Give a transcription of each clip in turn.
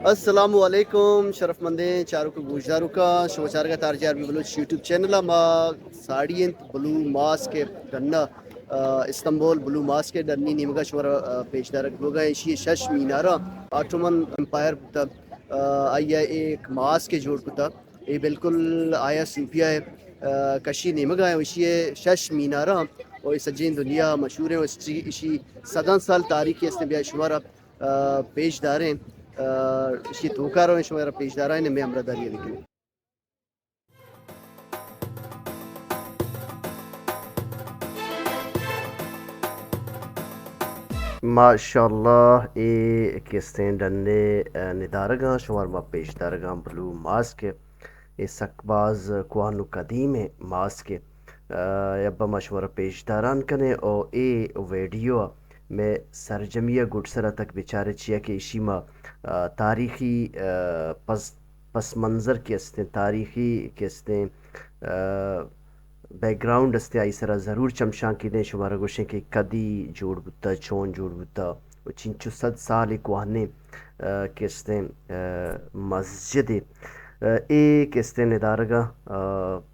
السلام علیکم، شرفمندیں چاروک ءُ گوشداروکاں، شما چارگ ءَ ات R J R B Baloch YouTube channel ءَ۔ ما ساڑی انت بلو ماسک ءِ ڈن ءَ، آ، استنبول بلو ماسک ءِ ڈنی نیمگ ءَ شمارا، آ، پیش دارگ بوگ ءَ۔ ایشی ءِ شش میناراں، آٹومن امپائر بوتہ، آ، آئی ءَ ایک ماسک جوڑ کتہ۔ اے بالکل آیا صوفیا ءِ، آ، کشی نیمگ ءَ ایں۔ ایشی ءِ شش میناراں ءُ اے سجیں دنیا ءَ مشہور ایں ءُ ایشی، ایشی صداں سال تاریخی است ایں۔ بیا شمارا، آ، پیش داریں، آ، ایشی توکا رویں، شمارا پیش دارائیں، مئے ہمراہ داری ءَ بکن۔ ماشاءاللہ، اے کستیں ڈن ءِ، آ، ندارگاں شمار ما پیش دارگاں بلو ماسک ءِ۔ اے سک باز کوہن ءُ قدیمیں ماسکے۔ آ، ابا ما شمارا پیش داران کنیں او اے ویڈیو ءَ مئے سرجمی ءَ گڈسر ءَ تک بچارے، چیا کہ ایشی ما، آ، تاریخی، آ، پس، پس منظر کہ استیں، تاریخی کہ استیں، آ، بیک گراؤنڈ استیں، آئی سرا ضرور چمشانکی دیں، شمارا گوشیں کہ کدی جوڑ بوتا، چون جوڑ بوتا۔ ءُ چنچو صد سالے کوہنیں، آ، کہ استیں، آ، مسجدے۔ آ، اے کہ استیں ندارگاں، آ،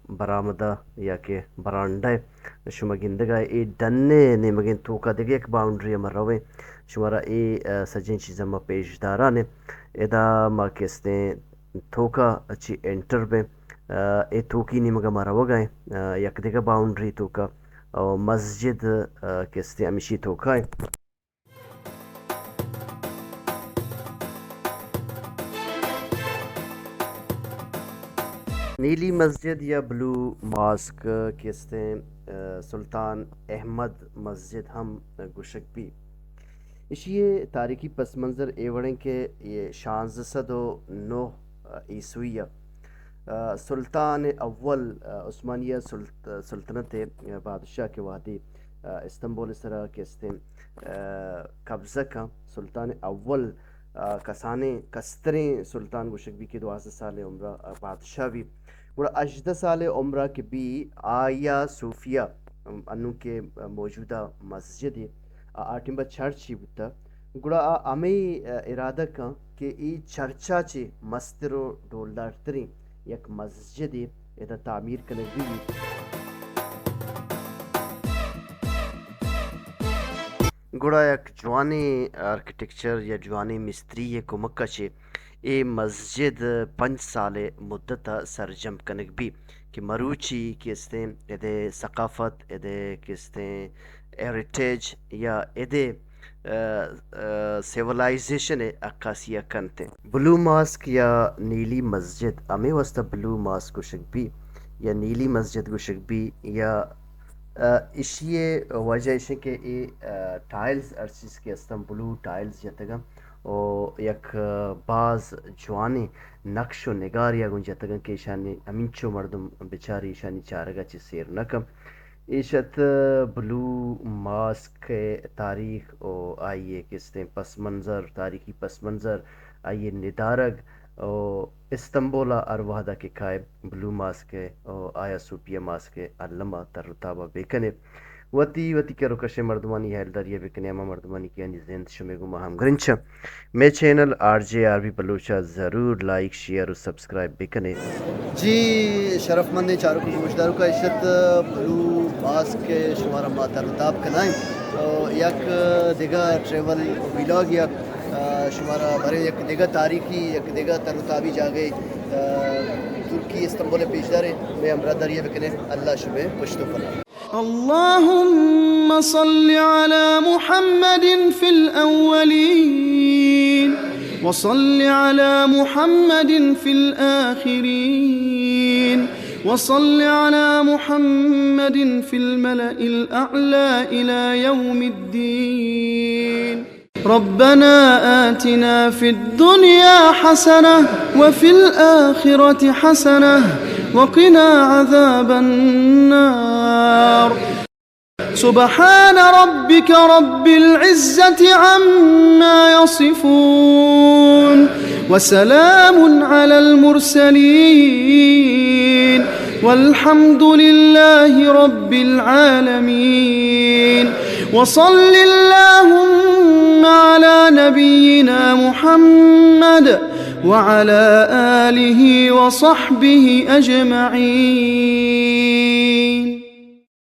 برآمدہ یا کہ برانڈہ شما گندگ ءَ اے ڈن ءِ نیمگیں توکا دگہ یک باؤنڈری ءَ ما رویں۔ شمارا اے، آ، سجیں چیزاں ما پیش داران ایں۔ ادا ما کہ استیں توکا چی انٹر بیں۔ آ، اے توکی نیمگا ما روگ ءَ ایں، آ، یک دگہ باؤنڈری توکا۔ او مسجد، آ، کہ استیں ہمیشی توکا ایں۔ نیلی مسجد یا بلو ماسک کہ استیں، آ، سلطان احمد مسجد ہم گوشگ بی۔ ایشی ءِ تاریخی پس منظر اے وڑیں کہ اے شانزدہ سد ءُ نو عیسوی ءَ، آ، سلطان اول، آ، عثمانیہ سلط-، سلطنت ءِ بادشاہ کہ وہدے، آ، استنبول ءِ سرا کہ استیں، آ، قبضہ کن، سلطان اول، آ، کسانیں کستریں سلطان گوشگ بی کہ دوازدہ سال ءِ عمر ءَ، آ، بادشاہ بی۔ گڑا ہژدہ سال ءِ عمر ءَ کہ بی آیا صوفیا، انوں کہ موجودہ مسجدے، آ، آ ٹیمبا چرچے بوتا۔ گڑا آ ہمے ارادہ کن کہ اے چرچا چہ مستر ءُ ڈولدارتریں یک مسجدے ادا تعمیر کنگ بہ بیت۔ گڑا یک جوانیں آرکیٹیکچر یا جوانیں مستری ءِ کمک ءَ چہ اے مسجد پنچ سال ءِ مدت ءَ سرجم کنگ بی کہ مروچی کہ استیں ادے ثقافت، ادے کہ استیں ہیریٹیج یا ادے، آ، آ، سیولائزیشن ءِ عکاسی ءَ کنت۔ بلو ماسک یا نیلی مسجد، ہمے واسطہ بلو ماسک گوشگ بی یا نیلی مسجد گوشگ بی یا، آ، اشی ءِ وجہ اش کہ اے، آ، ٹائلز ہر چیز کہ استن بلو ٹائلز جتگن۔ و یک باز جوانیں نقش و نگارے ءَ گوں جتگ انت کہ ایشانی ہمینچو مردم بچار ایشانی چارگ ءَ چہ سیر نہ کن۔ ایش ات بلو ماسک ءِ تاریخ و آئی ءِ کستیں پس منظر، تاریخی پس منظر، آئی ءِ ندارگ و استنبول ءَ ہر وہد ءَ کہ کائے بلو ماسک ءِ و آیا صوفیہ ماسک ءِ الم ءَ تر و تاب ءَ بہ کنے۔ وتی، وتی کر و کشیں مردمانی ہیالداری ءَ بکنے، ہما مردمانی کہ آنی زند شمے گوما ہمگرنچ انت۔ مئے channel R J R B Baloch ءَ ضرور لائک، شیئر و سبسکرائب بکنے۔ جی، شرف مندیں چاروک و گوشداروکاں، اشت بلو ماسک ءِ شمارا ما تر و تاب کنائیں۔ و یک دگہ ٹریول ویلاگ یا، آ، شمارا برے یک دگہ تاریخی، یک دگہ تر و تابی جاگہے، آ، ترکی استنبول ءَ پیش داریں۔ مئے ہمراہداری ءَ بکنے۔ اللہ شمے پشت و پناہ۔ اللهم صل على محمد في الأولين، وصل على محمد في الآخرين، وصل على محمد في الملأ الأعلى إلى يوم الدين. ربنا آتنا في الدنيا حسنة وفي الآخرة حسنة وقنا عذاب النار. سبحان ربك رب العزة عما يصفون، وسلام على المرسلين، والحمد لله رب العالمين. وصل اللهم على نبينا محمد وعلى آله وصحبه أجمعين.